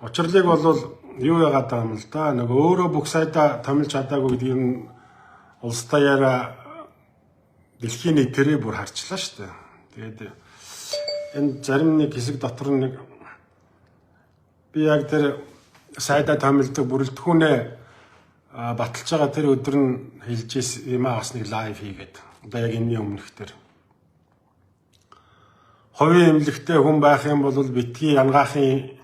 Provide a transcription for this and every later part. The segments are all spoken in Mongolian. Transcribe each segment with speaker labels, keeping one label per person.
Speaker 1: Учирлыг бол юу яагаад байгаа юм л да. Нөгөө өөрөө бүх сайдаа томилж чадаагүй гэдэг юм улс даяараа дэлхийн нийтээрээ бүр харчлаа шүү дээ. Тэгээд энэ зарим нэг хэсэг дотор нэг би яг тэр сайдаа томилдог бүрэлдэхүүнээ баталж байгаа тэр өдөр нь хэлж ирсэн юм аа, бас нэг live хийгээд. Одоо яг энэний өмнөх тэр хувийн эмнэлэгтэй хүн байх юм бол битгий анагаахын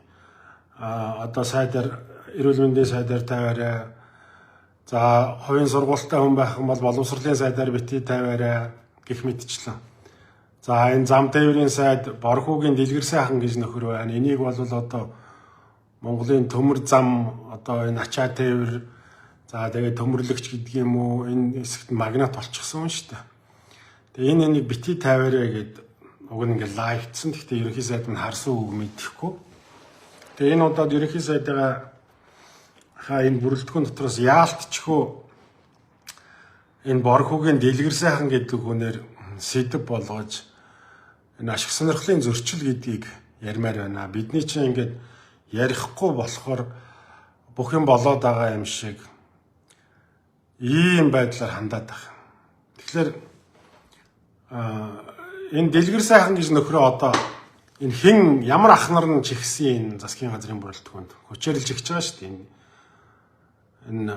Speaker 1: одоо сайдаар, эрүүл мэндийн сайдаар тавиарай. За, хувийн сургуультай хүн байх юм бол боловсролын сайдаар битгий тавиарай гэх мэтчлэн. За, энэ зам тээврийн сайд Борхуугийн Дэлгэр сайхан гэж нөхөр байна. Энийг бол одоо Монголын төмөр зам, одоо энэ ачаа тээвэр, за тэгээд төмөрлөгч гэдэг юм уу, энэ хэсэгт магнат болчихсон шүү дээ. Тэгээ энийг битгий тавиарай гэд уг нь ингээ live тсан. Гэхдээ ерөнхий сайд нь харсан үг мэдэхгүй. Тэгээ энэ удаад ерөнхий сайдгаа хаа энэ бүрэлдэхүүн дотроос яалтчгүй энэ Борхуугийн Дэлгэр сайхан гэдэг хүнээр сэдэв болгож энэ ашиг сонирхлын зөрчил гэдгийг ярмаар байна. Бидний чинь ингээд ярихгүй болохоор бүх юм болоод байгаа юм шиг ийм байдлаар хандаад байгаа. Тэгэхээр энэ Дэлгэр сайхан гэж нөхрөө одоо энэ хэн ямар ах нар нь чихсэн энэ засгийн газрын бүрэлдэхүүнд хүчээр л чихэж байгаа шүү дээ. Энэ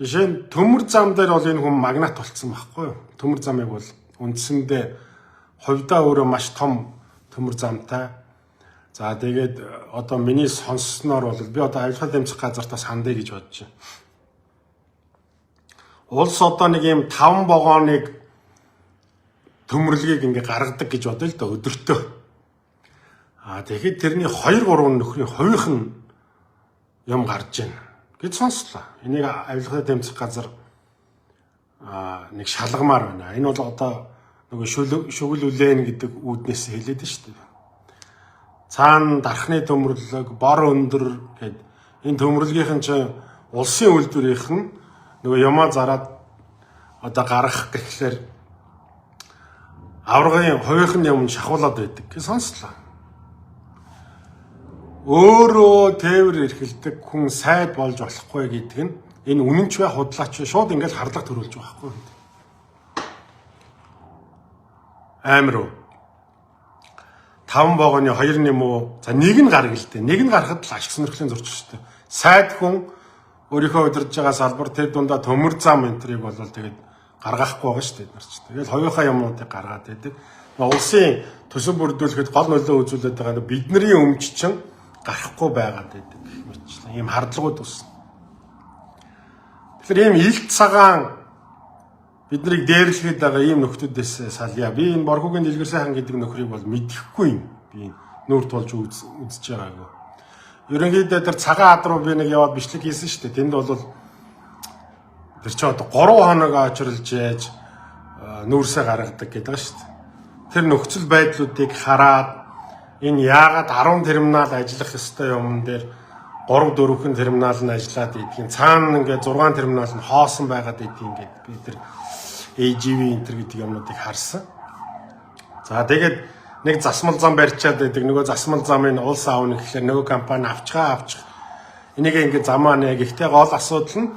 Speaker 1: жишээ нь төмөр зам дээр бол энэ хүн магнат болцсон байхгүй юу? Төмөр замыг бол үндсэндээ хувьдаа өөрөө маш том төмөр замтай. За, тэгээд одоо миний сонссноор бол би одоо авилга дэмжих газарт бас хандъя гэж бодож байна. Улс одоо нэг юм 5 вагоныг төмөрлөгийг ингээ гаргадаг гэж бодъё л да өдөртөө. А тэгэхэд тэрний 2 3 нөхрийн хувийнх нь юм гарч байна гэж сонслоо. Энийг авилгын дэмжих газар нэг шалгамаар байна. Энэ бол одоо нөгөө шүгэл үлээн гэдэг үүднээс хэлээд нь шүү дээ. Цаана дархны төмөрлөг, бор өндөр гэд энэ төмөрлөгийнхэн чинь улсын үйлдвэрийнх нь нөгөө юмаа зараад одоо гаргах гэхлээр аваргын хувийнх нь юм шахуулаад байдаг гэж сонслоо. Өөрөө тээвэр эрхэлдэг хүн сайд болж болохгүй гэдэг нь энэ үнэн ч бай, худлаач бай, шууд ингээл харлага төрүүлж байгаа байхгүй. Амар уу. 5 вагоны 2 юм уу? За, нэг нь гараг л дээ. Нэг нь гарахад л ашиг сонирхлын зөрчил шүү дээ. Сайд хүн өөрийнхөө удирдах байгаа салбар, тэр дундаа төмөр зам энтрийг бол тэгээд гаргахгүй байгаа шүү дээ нар ч. Тэгэл хоёуухай юмнуудыг гаргаад байдаг. Улсын төсөв бүрдүүлэхэд гол нөлөө үзүүлээд байгаа бидний өмч чинь гарахгүй байгаад байдаг гэх мэтчлэн ийм хардлагууд үүснэ. Тэгэхээр ийм илт цагаан биднийг дээрлэхэд байгаа ийм нөхдүүдээс салъя. Би энэ Борхуугийн Дэлгэр сайхан гэдэг нөхрийг бол мэдэхгүй юм. Би нүүр тулж үзэж байгаагүй. Ерөнхийдөө тэр цагаан ад руу би нэг яваад бичлэг хийсэн шүү дээ. Тэнд бол тэр чи одоо 3 хоног очирлж яаж нүүрсээ гаргадаг гэдэг байгаа шүү дээ. Тэр нөхцөл байдлуудыг хараад энэ яагаад 10 терминал ажиллах ёстой юм дээр 3 4хэн терминал нь ажиллаад идгийг, цаана ингээд 6 терминал нь хоосон байгаад идгийг ингээд би тэр AGV энтер гэдэг юмнуудыг харсан. За, тэгээд нэг засмал зам барьчаад байдаг. Нөгөө засмал замыг улс аавна гэхлээр нөгөө компани авчгаа авчих. Энийг ингээд замаа нэ. Гэхдээ гол асуудал нь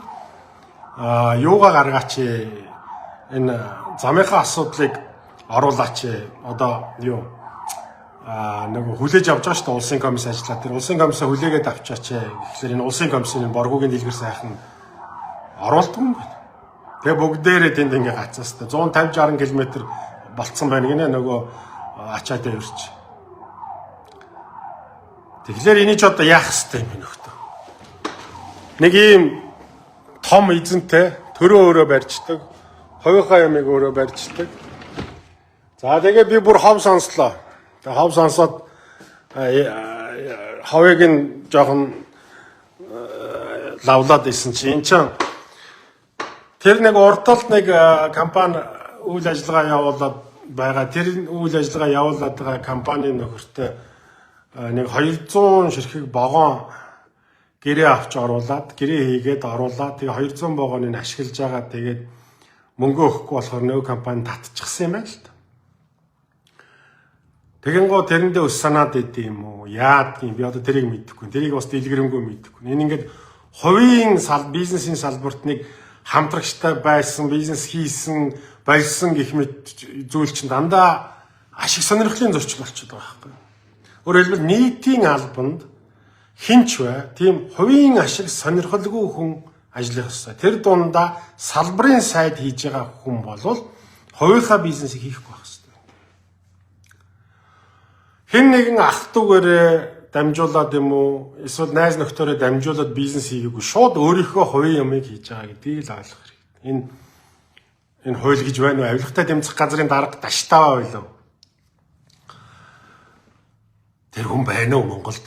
Speaker 1: юугаа гаргаач, энэ замынхаа асуудлыг оруулаач. Одоо юу нөгөө хүлээж авч байгаа шүү дээ, улсын комисс ажиллаа. Тэр улсын комиссаа хүлээгээд авчаач гэхлээр энэ улсын комиссын Борхуугийн Дэлгэр сайхан оруулдаг юм байна. Тэгээ бүгдээрээ тэнд ингээ гацаастай 150 60 км болцсон байна гинэ нөгөө ачаа дээвэрч. Тэгэхээр энийг ч одоо яах хэвтэй юм бэ нөхдөд? Нэг ийм том эзэнтэй, төрөө өөрөө барьждаг, хувийнхаа ямыг өөрөө барьждаг. За, тэгээ би бүр хов сонслоо. Тэгээ хов сонсоод ховыг нь жоохон лавлаад исэн чи эн чинь тэр нэг урталт нэг компани үйл ажиллагаа явуулаад байгаа. Тэр үйл ажиллагаа явуулаад байгаа компанийн нөхөртэй нэг 200 ширхэг вагон гэрээ авч оруулаад, гэрээ хийгээд оруулаад, тэгээ 200 вагоныг ашиглаж байгаа, тэгээд мөнгө өгөхгүй болохоор нөгөө компани татчихсан юм байна л та. Тэгэнгүү тэрэндээ өс санаад идэм юм уу? Яадгийн би одоо тэрийг мэдэхгүй. Тэрийг бас дэлгэрэнгүй мэдэхгүй. Энэ ингээд хувийн бизнесийн салбарт нэг хамтрагчтай байсан, бизнес хийсэн, болсон гэх мэт зүйл чинь дандаа ашиг сонирхлын зөрчил болчиход байгаа байхгүй. Өөрөөр хэлбэл нийтийн албанд хинч бай, тийм хувийн ашиг сонирхолгүй хүн ажиллах ёстой. Тэр дундаа салбарын сайд хийж байгаа хүн болвол хувийнхаа бизнесийг хийхгүй байх ёстой. Хэн нэгэн ах トゥ угаарээ дамжуулаад юм уу эсвэл найз нөхдөөрөө дамжуулаад бизнес хийгээгүй шууд өөрийнхөө хувийн юмыг хийж байгаа гэдгийг л ойлгох хэрэгтэй. Энэ хууль гэж байна уу? Авилгатай дэмжих газрын дарга Даштава байлаа. Тэр хүн байна уу Монголд?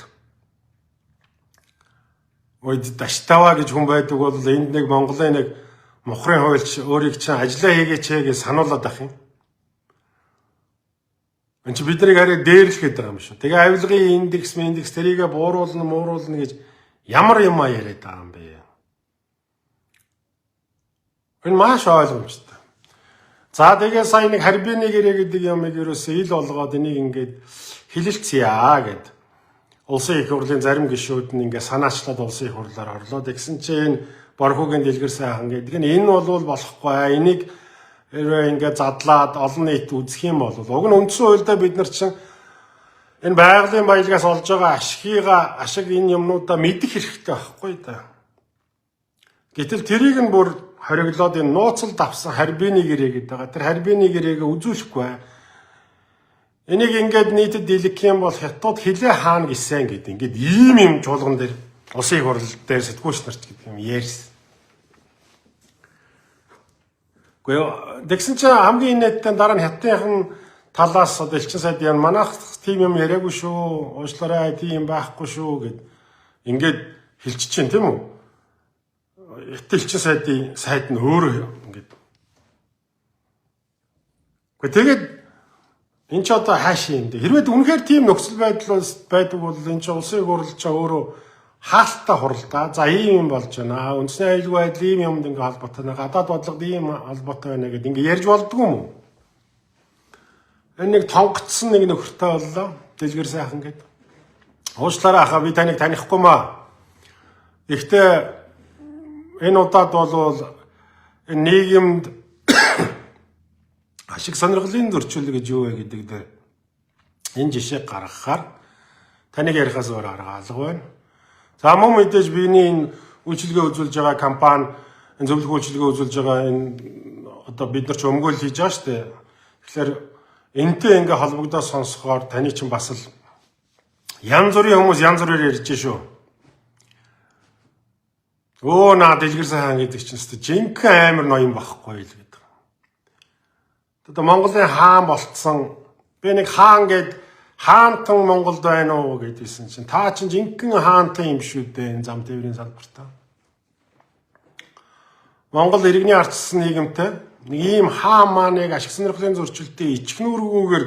Speaker 1: Ой Даштава гэж хүн байдаг бол энд нэг Монголын нэг мухрын хуульч өөрийг чинь ажиллаа хийгээч гэж сануулад ах юм. Энд чи бид нарыг арай дээрлэх гээд байгаа юм шүү. Тэгээ авилгын индекс, индекс тэрийгэ бууруулна, мууруулна гэж ямар юм а яриад байгаа юм бэ? Энэ маш ойлгомжтой. За тэгээ сая нэг харбины гэрээ гэдэг юмыг ерөөсөө ил болгоод энийг ингээд хилэлцъя гэд. Улсын их хурлын зарим гишүүд нь ингээд санаачлаад улсын их хурлаар орлоо. Тэгсэн чинь энэ Борхогийн дэлгэр сайхан гэдэг нь энэ бол болохгүй. Энийг хэрвээ ингээд задлаад олон нийт үзэх юм бол уг нь үндсэн хуульдаа бид нар чинь энэ байгалийн баялагаас олж байгаа ашигыгаа ашиг энэ юмнуудаа мэдэх хэрэгтэй байхгүй да. Гэтэл тэрийг нь бүр хориглоод энэ нууцлд авсан харбины гэрээ гэдэг байгаа. Тэр харбины гэрээгээ үзүүлэхгүй. Энийг ингээд нийтэд дийлэх юм бол хятад хилээ хаана гисэн гэдэг ингээд ийм юм чуулган дээр улсын их хурл дээр сэтгүүлч нарч гэдэг юм ярьсан. Гэхдээ тэгсэн чинь хамгийн инээдтэй дараа нь хятадын талаас одоо элчин сайд яа манайх тийм юм яриаггүй шүү. Уучлаарай тийм байхгүй шүү гэд ингээд хэлчих чинь тийм үү? Хятад элчин сайдын сайд нь өөрөө ингээд. Гэхдээ тэгээд энэ ч одоо хаашаа юм бэ? Хэрвээ үнэхээр тийм нөхцөл байдал байдаг бол энэ ч улсын хурал ч өөрөө хаалттай хуралдаа. За ийм юм болж байна. Үндэсний аюулгүй байдал ийм юмд ингээ холбоотой байна. Гадаад бодлогод ийм холбоотой байна гэдээ ингээ ярьж болдгоо юм уу? Энэ нэг тонгоцсон нэг нөхөртэй боллоо. Дэлгэр сайхан гээд. Уучлаарай ахаа би таныг танихгүй маа. Гэхдээ энэ удаад бол энэ нийгэмд ашиг сонирхлын зөрчил гэж юу вэ гэдэг дээр энэ жишээг гаргахаар таныг ярихаас өөр арга алга байна. За мөн мэдээж биений энэ үйлчилгээ үзүүлж байгаа компани, энэ зөвлөх үйлчилгээ үзүүлж байгаа энэ одоо бид нар ч өмгөөл хийж байгаа шүү дээ. Тэгэхээр энтэй ингээ холбогдоо сонсохоор таны чинь бас л янз бүрийн хүмүүс янз бүрээр ярьж шүү. Өө наа дэлгэр сайхан гэдэг чинь өстө жинхэнэ амар ноён байхгүй л гэдэг. Одоо Монголын хаан болцсон би нэг хаан гээд хаантан Монголд байна уу гэдээсэн чинь та чинь жинхэнэ хаантан юм шүү дээ энэ зам тээврийн салбартаа. Монгол иргэний ардчилсан нийгэмтэй нэг ийм хаан мааныг ашиг сонирхлын зөрчилтэй ичгнүүргүүгээр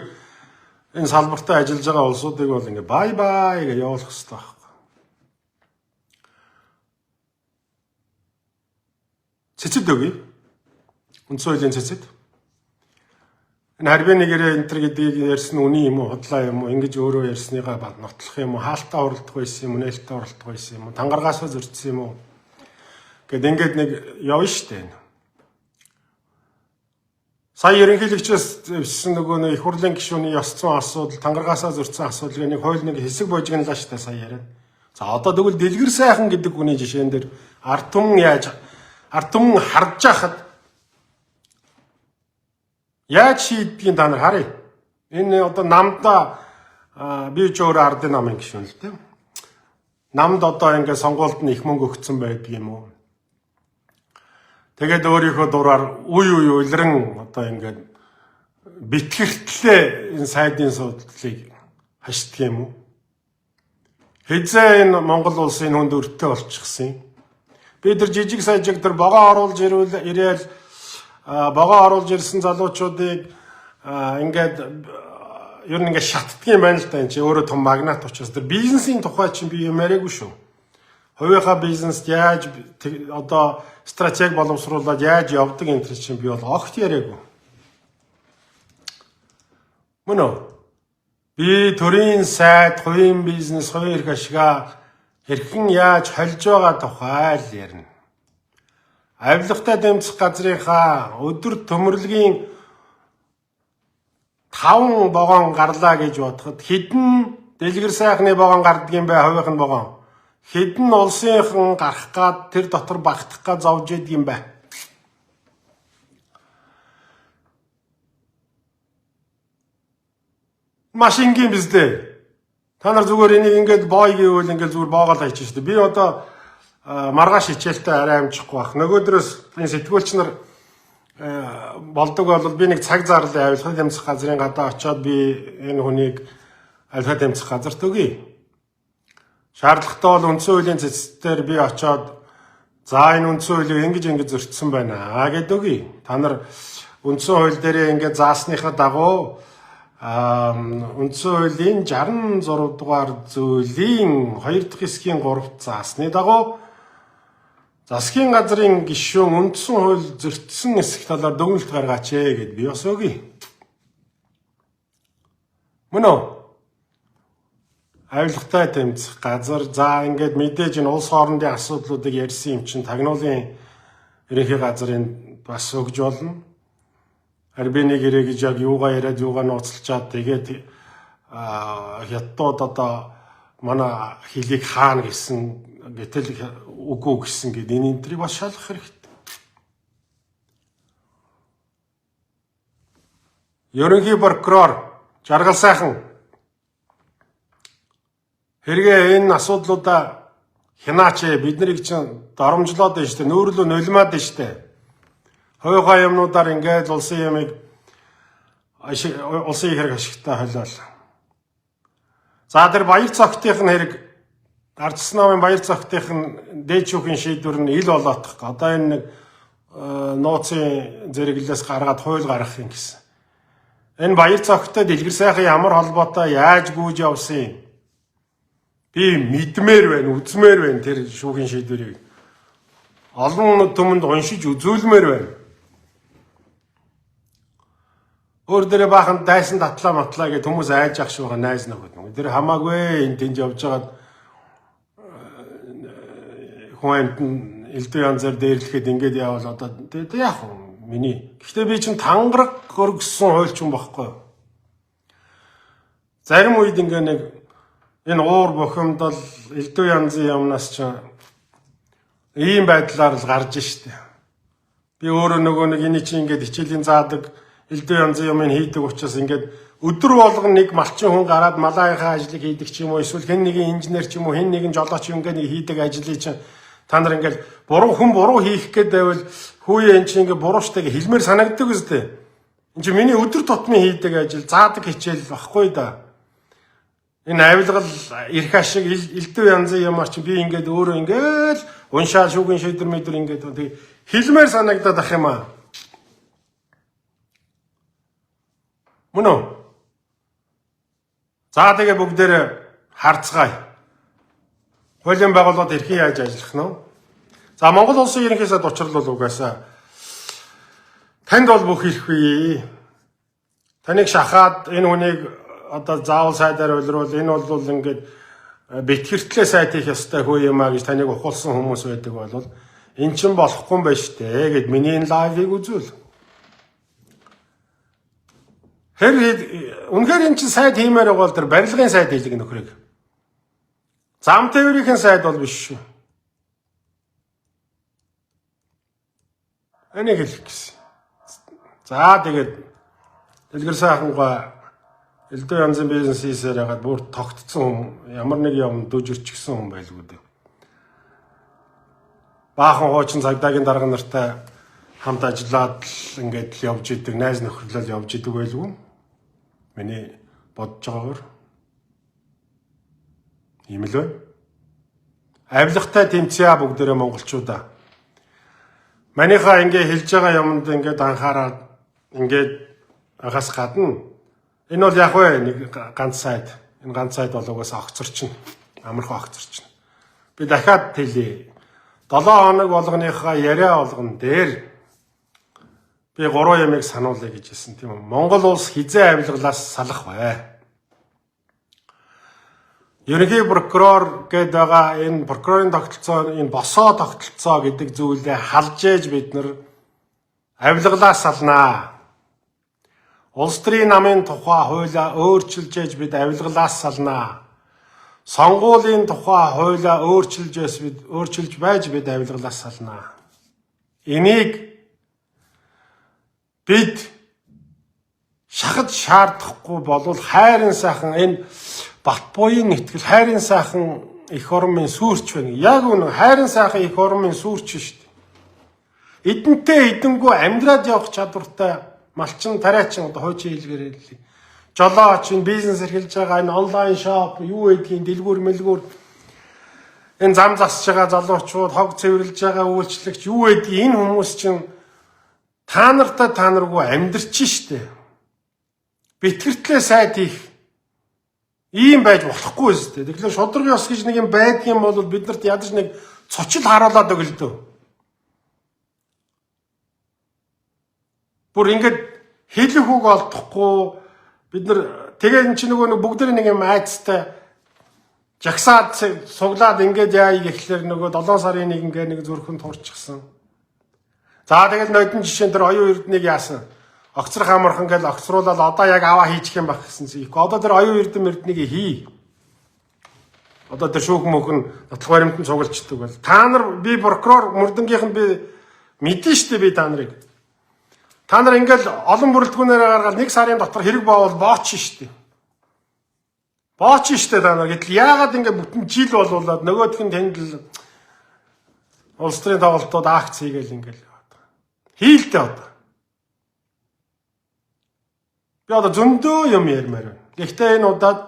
Speaker 1: энэ салбартаа ажиллаж байгаа улсуудыг бол ингээ бай бай гэж явуулах хэрэгтэй байхгүй. Цэцэд өгье. Үндсэн хуулийн цэцэд. Энэ харбины гэрээ энэ төр гэдгийг ярьсан үний юм уу, худлаа юм уу, ингэж өөрөө ярьсныгаа нотлох юм уу, хаалтаа уралдах байсан юм уу, нээлттэй уралдах байсан юм уу, тангаргаасаа зөрчсөн юм уу гэд ингээд нэг явна штэ. Сая ерөнхийлөгчөөс зэвсэн нөгөө нэг их хурлын гишүүний ёс зүйн асуудал, тангаргаасаа зөрчсөн асуудлыг нэг хууль нэг хэсэг божигнлаа штэ сая яриад. За одоо тэгвэл дэлгэр сайхан гэдэг хүний жишээн дээр ард түмэн яаж ард түмэн харж байхад яаж шийддгийг та нар харъя. Энэ одоо намдаа би ч өөрөө ардын намын гишүүн л дээ. Намд одоо ингээд сонгуульд нь их мөнгө өгсөн байдаг юм уу? Тэгээд өөрийнхөө дураар үе үе улиран одоо ингээд битгэртлээ энэ сайдын суудлыг хашдаг юм уу? Хэзээ энэ Монгол улсын хүнд өртөө болчихсон юм. Бид нар жижиг сажиг тэр богоо оруулж ирвэл ирээл богоо оруулж ирсэн залуучуудыг ингээд ер нь ингээд шатдаг юм байна л да. Энэ чи өөрөө том магнат учраас тэр бизнесийн тухай чинь би юм яриаггүй шүү. Хувийнхаа бизнест яаж одоо стратеги боловсруулад яаж явдаг энэ төр чинь би бол огт яриаггүй. Мөн үү? Би төрийн сайд, хувийн бизнес, хувийн эрх ашигаа хэрхэн яаж холж байгаа тухай л ярина. Авилгатай тэмцэх газрынхаа өдөр төмөрлөгийн 5 вогон гарлаа гэж бодоход хэдэн дэлгэр сайхны вогон гарддаг юм бэ, хувийнх нь вогон. Хэдэн улсынхан гарах гад тэр дотор багтах гад зовж идэг юм бэ? Маш энгийн биз дээ. Та нар зүгээр энийг ингээд бой гэвэл ингээд зүгээр боогоол хайчих шүү дээ. Би одоо маргааш хичээлтэй арай амжихгүй байх. Нөгөөдрөөс энэ сэтгүүлч нар болдог бол би нэг цаг зарлаа авилгын тэмцэх газрын гадаа очиод би энэ хүнийг авилгын тэмцэх газарт өгье. Шаардлагатай бол үндсэн хуулийн цэцээр би очиод за энэ үндсэн хуулийг ингэж ингэж зөрчсөн байна гэд өгье. Та нар үндсэн хууль дээрээ ингээд заасныхаа дагуу үндсэн хуулийн 66 дугаар зүйлийн 2 дахь хэсгийн 3 заасны дагуу засгийн газрын гишүүн үндсэн хууль зөрчсөн хэсэг талаар дүгнэлт гаргаач ээ гэд би бас өгье. Мөн үү? Авилгатай тэмцэх газар за ингээд мэдээж энэ улс хоорондын асуудлуудыг ярьсан юм чинь тагнуулын ерөнхий газрын бас өгж болно. Харин би нэг ирээ гэж яг юугаа яриад юугаа нууцлчаад тэгээд хятадууд одоо манай хилийг хаана гэсэн гэтэл үгүй гэсэн гээд энэ энтрийг бас шалгах хэрэгтэй. Ерөнхий прокурор Жаргал сайхан хэрэгээ энэ асуудлуудаа хянаач бид нарыг чинь доромжлоод байна шүү дээ, нүүрлөө нулимаад байна шүү дээ. Хувийнхаа юмнуудаар ингээд улсын юмыг улсын хэрэг ашигтай холиол. За тэр баяр цогтынх нь хэрэг Ардчсан намын баяр цогтынх нь дээд шүүхийн шийдвэр нь ил болоодох. Одоо энэ нэг нууцын зэрэглэлээс гаргаад хууль гаргах юм гэсэн. Энэ баяр цогттой дэлгэр сайхан ямар холбоотой яаж гүйж явсан юм? Би мэдмээр байна, үзмээр байна тэр шүүхийн шийдвэрийг. Олон түмэнд уншиж үзүүлмээр байна. Өөр дээрээ баахан дайсан татлаа матлаа гэж хүмүүс айж ах шиг байгаа найз нөхөд. Тэр хамаагүй энэ тэнд явж байгаад хүн амьтан элдв янзаар дээрлэхэд ингээд явбал одоо тэг яах вэ миний. Гэхдээ би чинь тангараг өргөссөн хуульч юм багхгүй. Зарим үед ингээ нэг энэ уур бухимдал элдв янзын юмнаас чинь ийм байдлаар л гарч штэ. Би өөрөө нөгөө нэг эний чинь ингээд хичээлийн заадаг элдв янзын юм хийдэг учраас ингээд өдөр болгон нэг малчин хүн гараад малаахаа ажлыг хийдэг ч юм уу эсвэл хэн нэгэн инженер ч юм уу хэн нэгэн жолооч юм ингээд нэг хийдэг ажлыг чинь та нар ингээд буруу хүн буруу хийх гээд байвал хүүе эн чинь ингээд буруу штэ гэж хэлмээр санагддаг үстэй. Энд чинь миний өдөр тутмын хийдэг ажил заадаг хичээл багхгүй да. Энэ авилгал эрх ашиг элдв янзын юмар чинь би ингээд өөрөө ингээд уншаа шүүгэн шийдвэр мэдвэр ингээд тэг хэлмээр санагдаад ах юм аа. Мөн үү? За тэгээ бүгдээр харцгаая. Хуулийн байгууллагад хэрхэн яаж ажиллах нь вэ? За Монгол улсын ерөнхий сайд учрал бол угаасаа танд бол бүх эрх бий. Таныг шахаад энэ хүнийг одоо заавал сайдаар улируул энэ бол ингээд бэтгэртлээ сайд хийх ёстой хөө юм а гэж таныг ухуулсан хүмүүс байдаг бол эн чинь болохгүй юм байна штэ гэд миний энэ лайвыг үзүүл. Тэр үнэхээр эн чинь сайд хиймээр байгаа бол тэр барилгын сайд хийлэг нөхрийг. Зам тээврийн сайд бол биш шүү. Энийг хэлэх гэсэн. За тэгээд дэлгэр сайхангаа элдв янзын бизнес хийсээр хагаад бүр тогтцсон хүн ямар нэг юм дүүжирчихсэн хүн байлгүй дээ. Баахан хуучин цагдаагийн дарга нартай хамт ажиллаад л ингээд л явж идэг, найз нөхөрлөл явж идэг байлгүй. Миний бодож байгаагаар ийм л байна. Авилгатай тэмцъя бүгдээрээ монголчуудаа. Манийхаа ингээ хэлж байгаа юмд ингээд анхаараад ингээд агаас гадна энэ бол яг вэ нэг ганц сайд. Энэ ганц сайд бол угаасаа огцорчно. Амархан огцорчно. Би дахиад хэлье. 7 хоног болгоныхаа яриа болгон дээр би 3 ямыг сануулъя гэж хэлсэн тийм үү. Монгол улс хизээ авилгалаас салах вэ? Ерөнхий прокурор гээд байгаа энэ прокурорын тогтолцоо, энэ босоо тогтолцоо гэдэг зүйлээ халж ээж бид нар авилгалаас салнаа. Улс төрийн намын тухай хуулиа өөрчилж ээж бид авилгалаас салнаа. Сонгуулийн тухай хуулиа өөрчилж байж бид авилгалаас салнаа. Энийг бид шахаж шаардахгүй болвол хайрын сайхан энэ Батбуян итгэл хайрын сайхан эх ормын сүрч байна. Яг үнэн хайрын сайхан эх ормын сүрч шүү дээ. Эдэнтэй эдэнгүй амьдраад явах чадвартай малчин тариачин одоо хуучин хэлгээр хэллээ. Жолооч энэ бизнес эрхэлж байгаа энэ онлайн шоп юу гэдгийг дэлгүүр мэлгүүр энэ зам засж байгаа залуучууд хог цэвэрлж байгаа үйлчлэгч юу гэдгийг энэ хүмүүс чинь та нартай та наргүй амьдрч штэ. Бэтгэртлээ сайд хийх ийм байж болохгүй үстэй. Тэгэхээр шударга ёс гэж нэг юм байдгийн бол бид нарт ядаж нэг цочил харуулад өгөлдөө. Бүр ингээд хэлэх үг олдохгүй бид нар тэгээ эн чинь нөгөө бүгд нэг юм айцтай жагсаад суглаад ингээд яа гэхлээр нөгөө 7 сарын нэг ингээд нэг зүрхэн турчихсан. За тэгэл нодон жишээн тэр оюун эрднийг яасан? Огцрох амархан гэл огцруулаад одоо яг аваа хийчих юм байх гэсэн чинь. Одоо тэр оюун эрдэм эрднийг хий. Одоо тэр шүүх мөхөн нотлох баримтанд цугалчдаг бол. Та нар би прокурор мөрдөнгийнх нь би мэдэн штэ би та нарыг. Та нар ингээл олон бүрэлдэхүүнээр гаргаад нэг сарын дотор хэрэг боовол бооч штэ. Бооч штэ та нар. Гэтэл яагаад ингээ бүтэн жил болуулаад нөгөөх нь тэнд л улс төрийн тоглолтууд акц хийгээл ингээл хийлтэй одоо. Би одоо зөндөө юм ярмаар байна. Гэхдээ энэ удаад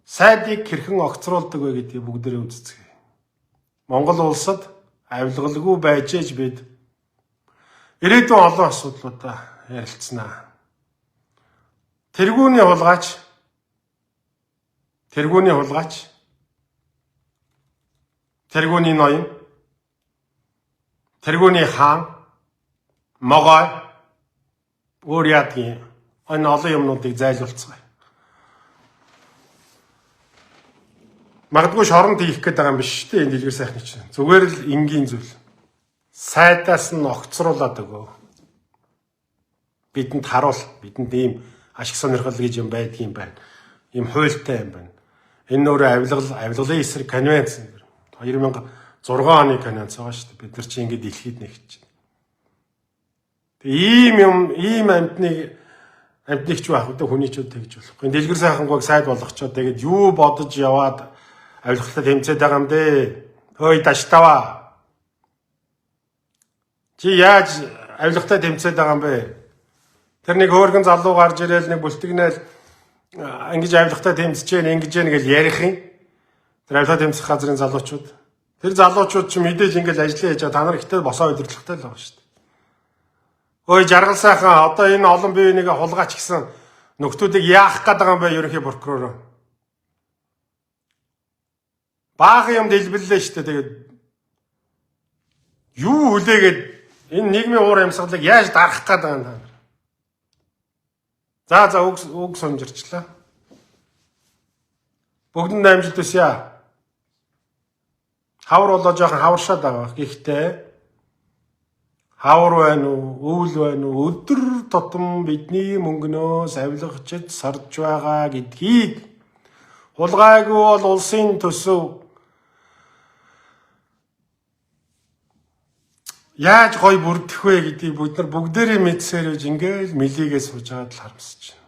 Speaker 1: сайдыг хэрхэн огцруулдаг вэ гэдгийг бүгдээрээ үзцгээе. Монгол улсад авилгалгүй байж ээж бид ирээдүйн олон асуудлуудаа ярилцсанаа. Тэргүүний хулгайч, тэргүүний ноён, тэргүүний хаан, могой өөр яадгийн энэ олон юмнуудыг зайлуулцгаая. Магадгүй шоронд хийх гээд байгаа юм биш шүү дээ энэ дэлгэр сайхны чинь. Зүгээр л энгийн зүйл. Сайдаас нь огцруулад өгөө. Бидэнд харуул, бидэнд ийм ашиг сонирхол гэж юм байдгийн байна. Ийм хуультай юм байна. Энэ өөрөө авилгалын эсрэг конвенц 2006 оны конвенц байгаа шүү дээ. Бид нар чи ингэ дэлхийд нэгт чинь. Тэгээ ийм юм, ийм амьтныг ч байх үү хүний ч тэгж болохгүй. Дэлгэр сайхангүйг сайд болгочоод тэгээд юу бодож яваад авилгалтай тэмцээд байгаа юм дээ. Хөөй даштаваа. Чи яаж авилгатай тэмцээд байгаа юм бэ? Тэр нэг хөөргөн залуу гарч ирээл нэг бүлтгэнээл ингэж авилгатай тэмцэж гэн ингэж гэн гэж ярих юм. Тэр авилгаа тэмцэх газрын залуучууд. Тэр залуучууд чи мэдээж ингэж ажиллаа хийж та нар ихтэй босоо удирдлагатай л байгаа шүү дээ. Ой жаргал сайхан одоо энэ олон бие нэг хулгайч гэсэн нөхдүүдийг яах гээд байгаа юм бэ ерөнхий прокурор? Баахан юм дэлбэллээ шүү дээ. Тэгээд юу хүлээгээд энэ нийгмийн уур амьсгалыг яаж дарах гээд байгаа юм та нар? За үг сунжирчлаа. Бүгдэнд амжилт хүсье. Хавар болоо жоохон хаваршаад байгаа. Гэхдээ хавар байна уу, өвөл байна уу, өдөр тутам бидний мөнгнөөс авилгачид сарж байгаа гэдгийг хулгайгүй бол улсын төсөв яаж гой бүрдэх вэ гэдгийг бид нар бүгдээрээ мэдсээр үж ингээл мэлийгээ сууж байгаад л харамсаж байна.